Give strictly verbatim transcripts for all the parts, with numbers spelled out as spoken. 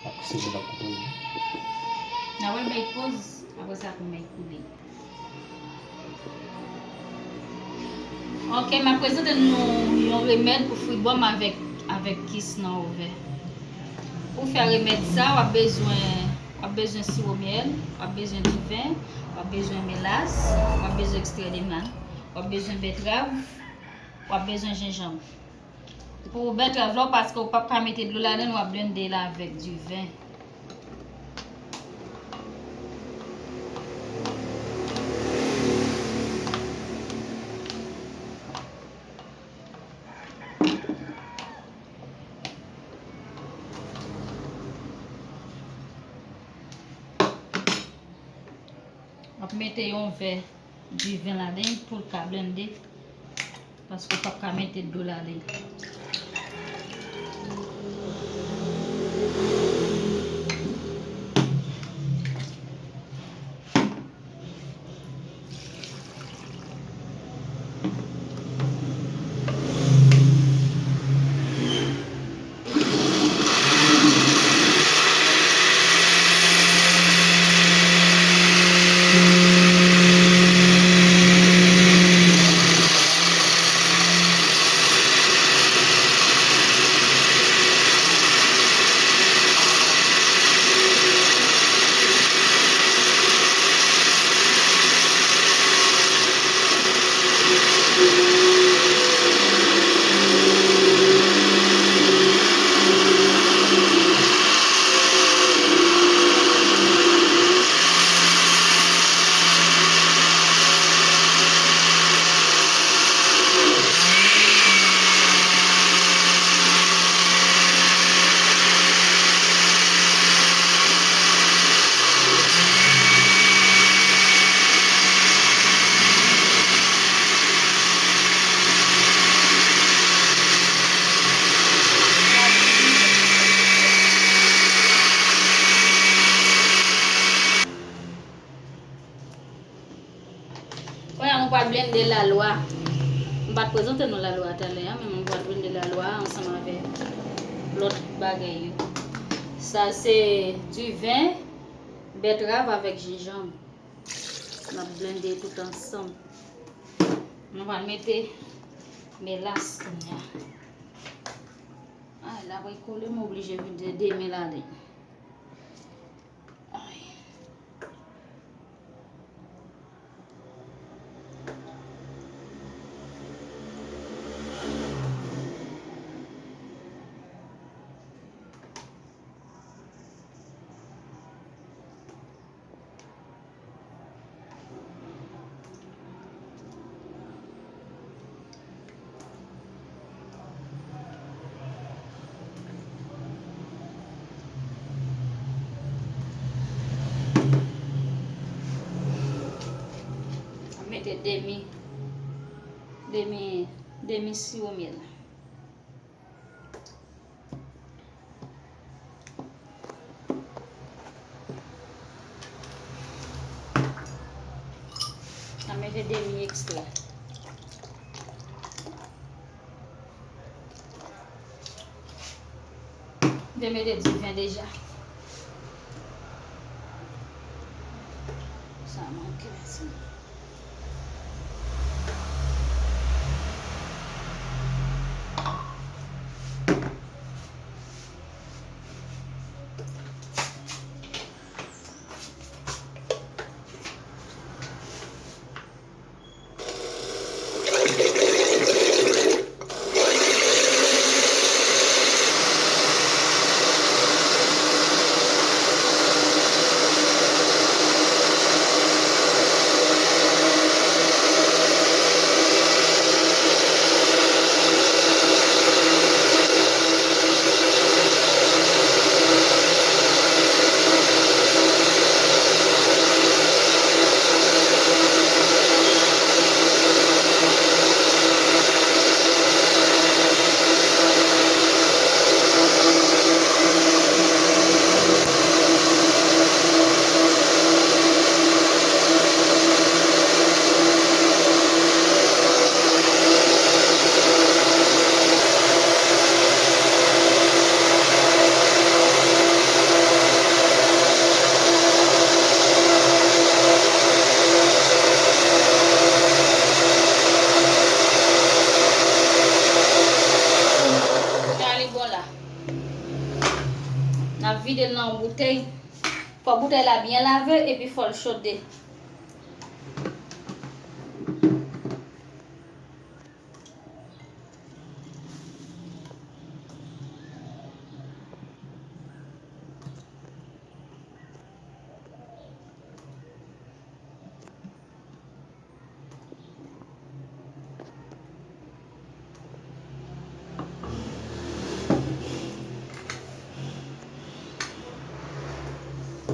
Ap koupe, ap koupe. N a wè bay poz, apre sa pou bay koule. Ok, m ap prezante nou yon remèd pou fri bòm avèk, avèk kis nan ovè. Pou fè remèd sa, w ap bezwen, w ap bezwen siwo myèl, w ap bezwen diven, w ap bezwen melas, w ap bezwen ekstrè de man, w ap bezwen bètrav, w ap bezwen jenjanm. Pou bètrav la, paske w p ap ka mete dlo ladan l, w ap blende l avèk diven. W ap mete yon vè diven ladan l pou l ka blende, paske w p ap ka mete dlo ladan l. Kounye a nou pral blende lalwa. M pa t prezante nou lalwa talè a, men nou pral blende lalwa ansanm avèk lòt bagay yo. Sa se diven, bètrav avèk jenjanm. N ap blende tout ansanm. Nou pral mete melas kounye a. Ay, la pral kole, m oblije vide de men ladan. Ay. Mete demi, demi, demi siwo myèl. N a mete demi ekstrè. M te mete diven deja. Sa manke la, ti. N ap vide l nan yon boutèy. Fò boutèy la byen lave epi fò l chode.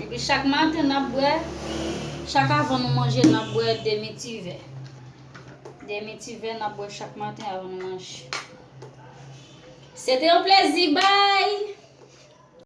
Epi chak maten n ap bwè, chak avan nou manje n ap bwè demi ti vè. Demi ti vè n ap bwè chak maten avan nou manje. Se te yon plezi, bye!